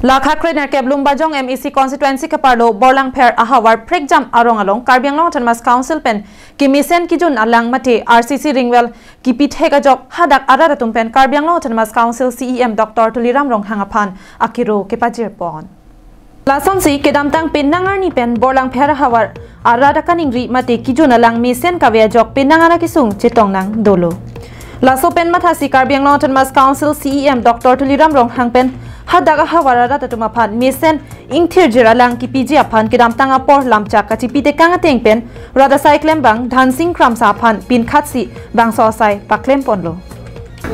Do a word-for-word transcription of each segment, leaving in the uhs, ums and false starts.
Lakha kre nerkep Lumbajong M A C constituency keparlo Borlangpher ahavar Prekjam arong along Karbi Anglong Autonomous Council pen kemesen kejun alang mate R C C ringwell kipithek ajok hadak arat atum pen Karbi Anglong Autonomous Council C E M Doctor Tuliram Ronghang aphan akiro kepajirpon. Lasonsi kedamtang penang arni pen Borlangpher ahavar arat akaningri mate kejun alang mesen kave ajok penang ara kesung chetong nang dolo. Laso pen mathasi Karbi Anglong Autonomous Council C E M Doctor Tuliram Ronghang pen hadak ahavar arat atum aphan mesen ingthirjir alang kipiji aphan kedamtang apor lamchak kachipi tekang ateng pen rat asai klembang Dhansing Kramsa aphan pinkhatsi bangso asai paklemponlo.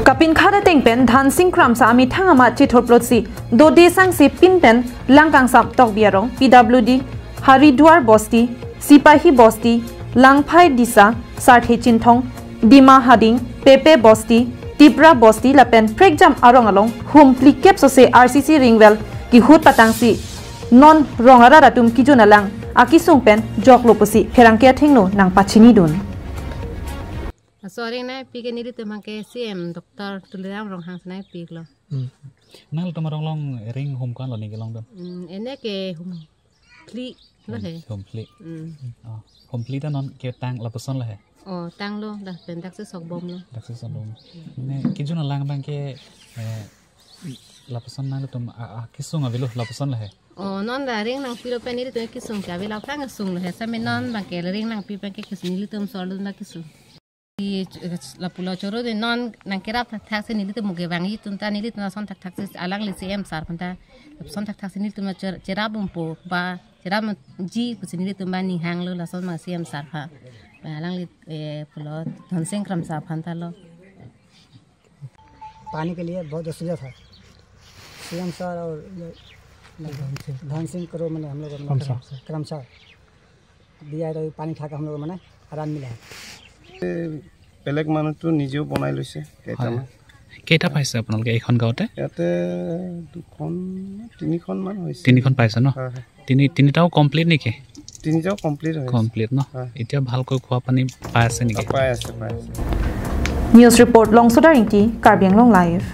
Kapinkhat ateng pen Dhansing Kramsa amethang amat chithurplotsi dode sangse pin pen Langkangsam Tokbi arong, P W D, Haridwar Bosti, Sipahi Bosti, Langphai Disa, Sarthe Chinthong, Dima Hading, Pepe Bosti, Tipra Bosti lapen Prekjam arong along hum phlikep sose R C C ringwell kihut patangsi non rong arat atum kejun alang akesung pen joklo pusi pherangke athengno nangpachinidun. Laso aring nangpi ke nelitum abang ke C E M Doctor Tuliram Ronghang si nangpiklo. Hmm. Nangtum arong along ring hum ko-an lo ne kelongdun? Hmm, ene ke hum phli lo he. Hum phli. Hmm. Oh, hum phli ta non ketang lapuson lo he. Oh, tanglo, dak pen daksi sokbomlo. Daksi sokbom. Ne kejun alang abang ke, eh, lapuson nangtum a, akesung avelo lapuson lo he. Oh, non dak ring nangpilo pen nelitum kesung ke avelo aphrang kesunglo he. Same non abang ke ring nangpi abang ke kesung, nelitum sorlo abang kesung. Di, eh, lapulo choro de non nangkerap thakthaksi nelitum muge vangji atum ta nelitum lason thakthaksi alangli C E M sir aphanta lason thakthaksi nelitum chor-, cherap umpo ba cherapji pusi nelitum abang ninghanglo lason abang C E M sir aphan. Alangli, eh, pulo Dhansing Kramsa aphanta lo. पानी के लिए बहुत असुविधा था। CM sir और ये धन सिंह करो मैंने हम लोग को, मतलब, क्रमशः। क्रमशः दिया है, तो पानी खा के हम लोग को, मैंने, आराम मिला है। বেলেগ মানুহটো নিজেও বনাই লৈছে কেইটামান। হয়। কেইটা পাইছে আপোনালোকে এইখন গাঁৱতে? ইয়াতে দুখন, তিনিখনমান হৈছে। তিনিখন পাইছে ন? হয়, হয়। তিনি, তিনিটাও কমপ্লিট নেকি? তিনিটাও কমপ্লিট হৈছে। কমপ্লিট ন? হয়। এতিয়া ভালকৈ খোৱা পানী পাই আছে নেকি? পাই আছে, পাই আছে। News report, Longsodar Ingti, Karbi Anglong Live.